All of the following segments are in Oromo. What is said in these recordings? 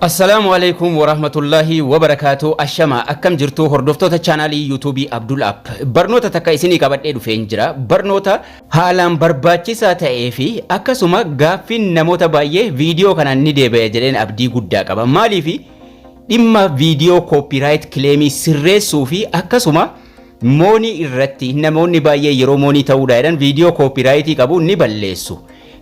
Assalaamu alaikum warahmatullahi wabarakaatu. Ashama, akkam jirtu hordoftoota chaanaalii Yuutuubii Abdul App? Barnoota takka isinii qabadhee dhufeen jira. Barnoota haalaan barbaachisaa ta'ee fi akkasuma gaaffiin namoota baay'ee viidiyoo kanaan ni deebi'a jedheen abdii guddaa qaba. Maaliif? Dhimma viidiyoo copyright claimii sirreessuu fi akkasuma money irratti namoonni baay'ee yeroo money ta'uudha jedhan viidiyoo copyrightii qabu ni balleessu.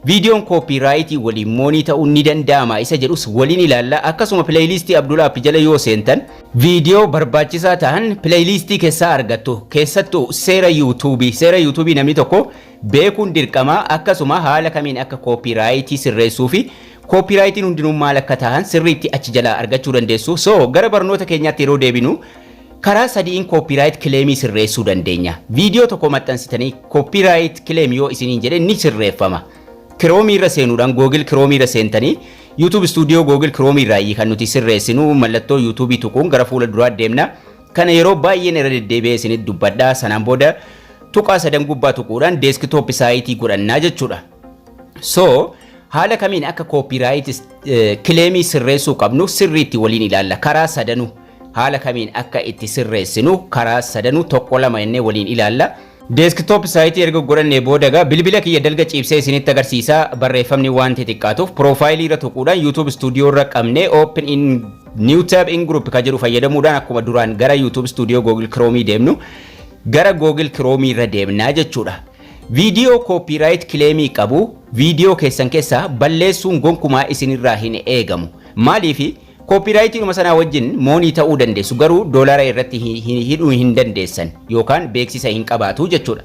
Viidiyoon copyrightii waliin money ta'uun ni danda'ama isa jedhus waliin ilaalla. Akkasuma playlistii Abdul App jala yoo seentan viidiyoo barbaachisaa ta'an playlistii keessaa argattu. Keessattuu seera Yuutuubii. Seera Yuutuubii namni tokko beekuun dirqama. Akkasuma haala kamiin akka copyrightii sirreessuu fi copyrightiin hundinuu maal akka ta'an sirriitti achi jalaa argachuu dandeessu. So gara barnoota keenyaatti yeroo deebinu, karaa sadiin copyright claimii sirreessuu dandeenya. Viidiyoo tokko maxxansitanii copyright claim yoo isiniin jedhe ni sirreeffama. Kiroomii irra seenuudhaan, Google Kiroomii irra seentanii, YouTube Studio Google Kiroomii irraa kan nuti sirreessinu mallattoo YouTubeii tuquun gara fuula duraa deemna. Kana yeroo baay'een irra deddeebi'ee isinitti dubbadha. Sanaan booda tuqaa sadan gubbaa tuquudhaan desktop siteii godhannaa jechuudha. So haala kamiin akka copyright claimii sirreessuu qabnu sirriitti waliin ilaalla. Karaa sadanuu haala kamiin akka itti sirreessinu karaa sadanuu tokko lama jennee waliin ilaalla. Desktop siteii erga godhannee booda egaa bilbila kiyya dalga ciibsee isinitti agarsiisa. Barreeffamni waan xixiqqaatuuf profileii irra tuquudhaan YouTube Studio irra qabnee open in new tab in group ka jedhu fayyadamuudhaan akkuma duraan gara YouTube Studio Google Chrome deemnu gara Google Chrome irra deemnaa jechuudha. Viidiyoo copyright claimii qabu viidiyoo keessan keessaa balleessuun gonkumaa isinirraa hin eegamu. Maaliifi? Copyrightiinuma sanaa wajjin money ta'uu dandeessu, garuu doolaara irratti hidhuu hin dandeessan yookaan beeksisa hin qabaatu jechuudha.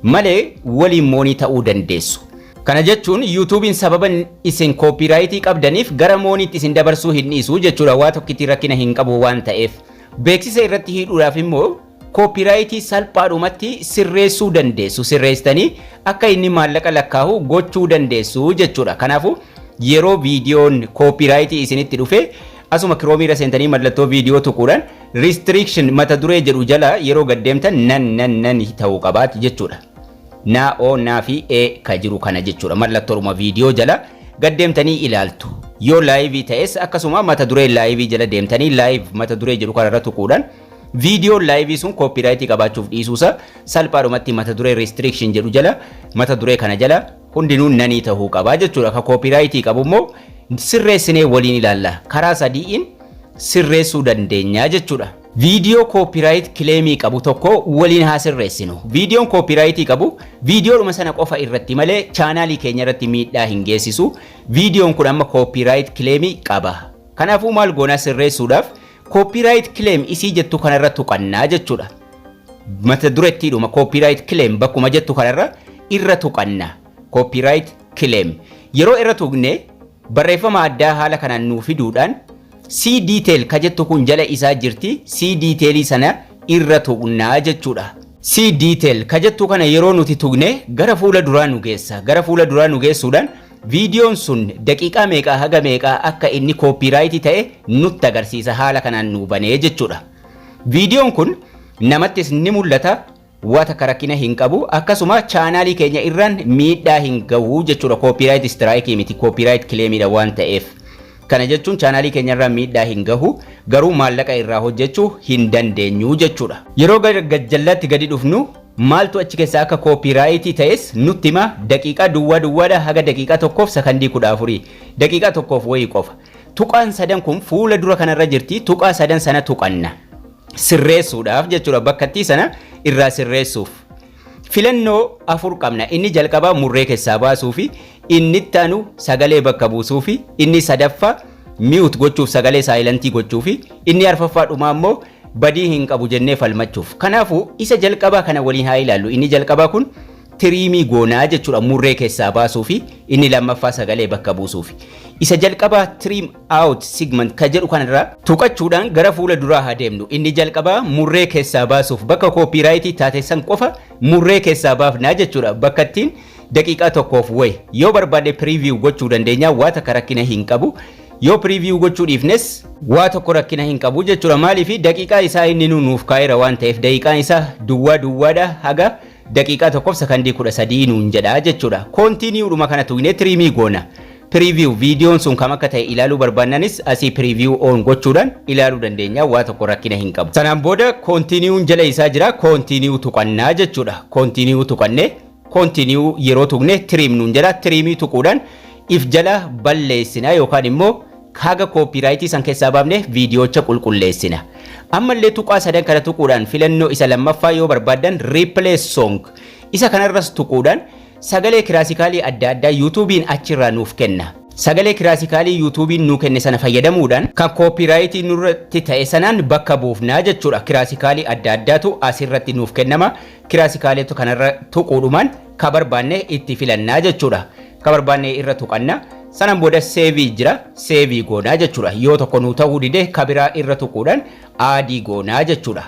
Malee waliin money ta'uu dandeessu. Kana jechuun Yuutuubiin sababa isin copyrightii qabdaniif gara moneyitti isin dabarsuu hin dhiisu jechuudha, waa tokkitti rakkina hin qabu waan ta'eef. Beeksisa irratti hidhuudhaaf immoo copyrightii salphaadhumatti sirreessuu dandeessu. Sirreessitanii akka inni maallaqa lakkaa'u gochuu dandeessu jechuudha. Kanaafuu yeroo viidiyoon copyrightii isinitti dhufe, asuma Kiroomii irra seentanii mallattoo viidiyoo tuquudhaan restriction mata duree jedhu jala yeroo gaddeemtan none, none, none ta'uu qabaati jechuudha. Naa o naa fi e ka jiru kana jechuudha. Mallattoodhuma viidiyoo jala gaddeemtanii ilaaltu. Yoo liveii ta'es akkasuma mata duree liveii jala deemtanii live mata duree jedhu kanarra tuquudhaan viidiyoon liveii sun copyrightii qabaachuuf dhiisuusa salphaadhumatti mata duree restriction jedhu jala, mata duree kana jala hundinuu noneii ta'uu qabaa jechuudha. Ka copyrightii qabu immoo sirreessinee waliin ilaalla. Karaa sadii'in sirreessuu dandeenya jechuudha. Viidiyoo copyright claimii qabu tokko waliin haa sirreessinu. Viidiyoon copyrightii qabu viidiyoodhuma sana qofa irratti malee chaanaalii keenya irratti miidhaa hin geessisu. Viidiyoon kun amma copyright claimii qaba. Kanaafuu maal goonaa? Sirreessuudhaaf copyright claim isii jettu kanarra tuqannaa jechuudha. Mata durettiidhuma copyright claim bakkuma jettu kanarra irra tuqanna. Copyright claim. Yeroo irra tuqne barreeffama addaa haala kanaan nuu fiduudhaan see detail ka jettu kun jala isaa jirti. See detailii sana irra tuqnaa jechuudha. See detail ka jettu kana yeroo nuti tuqne gara fuula duraa nu geessa. Gara fuula duraa nu geessuudhaan viidiyoon sun daqiiqaa meeqaa haga meeqaa akka inni copyrightii ta'e nutti agarsiisa, haala kanaan nu banee jechuudha. Viidiyoon kun namattis ni mul'ata, waa takka rakkina hin qabu, akkasuma chaanaalii keenya irraan miidhaa hin gahu jechuudha. Copyright strikeii miti, copyright claimiidha waan ta'eef. Kana jechuun chaanaalii keenya irraan miidhaa hin gahu, garuu maallaqa irraa hojjechuu hin dandeenyu jechuudha. Yeroo gajjallaatti gadi dhufnu maaltu achi keessaa akka copyrightii ta'es nutti hima. Daqiiqaa duwwaa duwwaadha haga daqiiqaa 1:14, daqiiqaa tokkoof wayii qofa. Tuqaan sadan kun fuula dura kanarra jirti, tuqaa sadan sana tuqanna. Sirreessuudhaaf jechuudha, bakkattii sana irraa sirreessuuf. Filannoo afur qabna. Inni jalqabaa murree keessaa baasuu fi inni itti aanu sagalee bakka buusuu fi inni sadaffaa mute gochuuf, sagalee silentii gochuu fi inni arfaffaa dhumaa immoo badii hin qabu jennee falmachuuf. Kanaafuu isa jalqabaa kana waliin haa ilaallu. Inni jalqabaa kun trimii goonaa jechuudha, murree keessaa baasuu fi inni lammaffaa sagalee bakka buusuuf. Isa jalqabaa trim out segment ka jedhu kanarraa tuqachuudhaan gara fuula duraa haa deemnu. Inni jalqabaa murree keessaa baasuuf bakka copyrightii taate san qofa murree keessaa baafnaa jechuudha. Bakka ittiin daqiiqaa tokkoof wayi yoo barbaade preview gochuu dandeenya, waa takka rakkina hin qabu. Yoo preview gochuu dhiifnes waa tokko rakkina hin qabu jechuudha. Maaliif? Daqiiqaa isaa inni nuuf kaa'eera waan ta'eef, daqiiqaan isaa duwwaa duwwaadha haga daqiiqaa 1:13 nuun jedha jechuudha. Continuedhuma kana tuqnee trimii goona. Preview viidiyoon sun kam akka ta'e ilaaluu barbaannanis asii preview on gochuudhaan ilaaluu dandeenya, waa tokko rakkina hin qabu. Sanaan booda continue'n jala isaa jira, continue tuqannaa jechuudha. Continue tuqannee, continue yeroo tuqne trim nuun jala, trimii tuquudhaan if jala balleessina yookaan immoo haga copyrightii san keessaa baafne viidiyoocha qulqulleessina. Ammallee tuqaa sadan kana tuquudhaan filannoo isa lammaffaa yoo barbaaddan, replace song isa kanarras tuquudhaan sagalee classicalii adda addaa YouTubeiin achirraa nuuf kenna. Sagalee classicalii YouTubeiin nuu kenne sana fayyadamuudhaan kan copyrightii nurratti ta'e sanaan bakka buufnaa jechuudha. Classicalii adda addaatu asirratti nuuf kennama. Classicaliitu kanarra tuquudhumaan ka barbaanne itti filannaa jechuudha. Ka barbaanne irra tuqanna. Sanaan booda saveii jira, saveii goonaa jechuudha. Yoo tokko nuu ta'uu dide, ka biraa irra tuquudhaan addii goonaa jechuudha.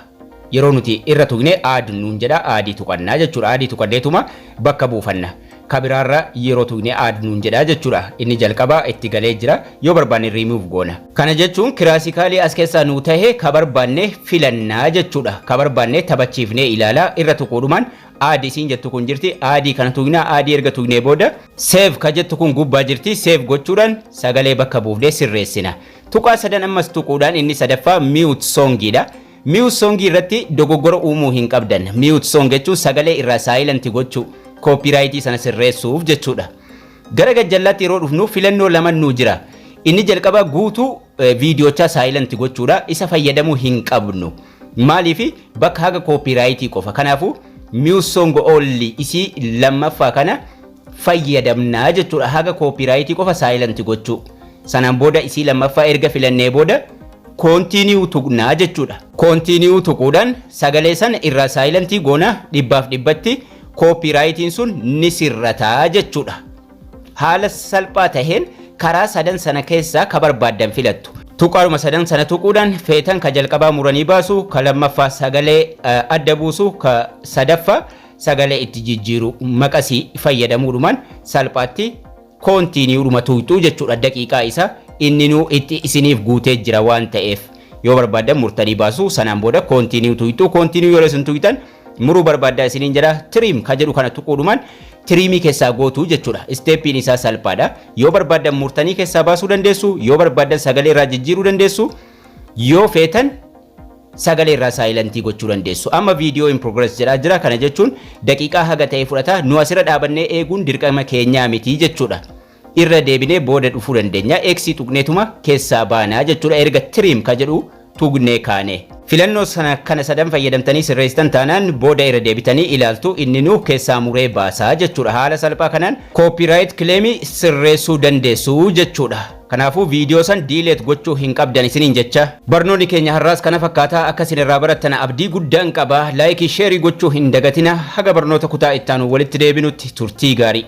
Yeroo nuti irra tuqne add nuun jedha, addii tuqannaa jechuudha. Addii tuqanneetuma bakka buufanna. Ka biraarra yeroo tuqne add nuun jedha jechuudha. Inni jalqabaa itti galee jira. Yoo barbaanne riimuuf goona. Kana jechuun classicalii as keessaa nuu tahe ka barbaanne filannaa jechuudha. Ka barbaanne taphachiifnee ilaalaa irra tuquudhumaan addii siin jettu kun jirti. Addii kana tuqnaa, addii erga tuqnee booda save ka jettu kun gubbaa jirti. Save gochuudhaan sagalee bakka buufnee sirreessina. Tuqaa sadan ammas tuquudhaan inni sadaffaa mute songiidha. Mute songii irratti dogoggora uumuu hin qabdan. Mute song jechuun sagalee irraa silent gochuu, copyrightii sana sirreessuuf jechuudha. Gara gajjallaatti yeroo dhufnu filannoo lama nuu jira. Inni jalqaba guutuu viidiyoochaa silent gochuudha. Isa fayyadamuu hin qabnu. Maaliif? Bakka haga copyrightii qofa. Kanaafuu mute song only isii lammaffaa kana fayyadamnaa jechuudha. Haga copyrightii qofa silent gochuu. Sanaan booda isii lammaffaa erga filannee booda continue tuqnaa jechuudha. Continue tuquudhaan sagalee sana irraa silentii goona, 100% copyrightiin sun ni sirrataa jechuudha. Haala salphaa taheen karaa sadan sana keessaa ka barbaaddan filattu. Tuqaadhuma sadan sana tuquudhaan feetan ka jalqabaa muranii baasu, ka lammaffaa sagalee adda buusu, ka sadaffaa sagalee itti jijjiiru maqasii fayyadamuudhumaan salphaatti continuedhuma tuqxuu jechuudha. Daqiiqaa isa inni nuu itti isiniif guutee jira waan ta'eef, yoo barbaaddan murtanii baasu. Sanaan booda continue tuqxuu. Continue yeroo isin tuqxan muruu barbaaddaa isiniin jedha, trim ka jedhu kana tuquudhumaan trimii keessaa gootuu jechuudha. Stepiin isaa salphaadha. Yoo barbaaddan murtanii keessaa baasuu dandeessu, yoo barbaaddan sagalee irraa jijjiiruu dandeessu, yoo feetan sagalee irraa silentii gochuu dandeessu. Amma video in progress jedhaa jira. Kana jechuun daqiiqaa haga ta'e fudhata. Nu asirra dhaabannee eeguun dirqama keenyaa miti jechuudha. Irra deebinee booda dhufuu dandeenya. Xii tuqneetuma keessaa baanaa jechuudha. Erga trim ka jedhu tuqnee kaane. Filannoo sana kana sadan fayyadamtanii sirreessitan taanaan booda irra deebitanii ilaaltu, inni nu keessaa muree baasaa jechuudha. Haala salphaa kanaan copyright claimii sirreessuu dandeessu jechuudha. Kanaafuu viidiyoo san delete gochuu hin qabdan isiniin jecha. Barnoonni keenya har'aas kana fakkaataa. Akka isin irraa barattan abdii guddaan qaba. Likeii, shareii gochuu hin dagatina. Haga barnoota kutaa ittaanu walitti deebinutti turtii gaarii.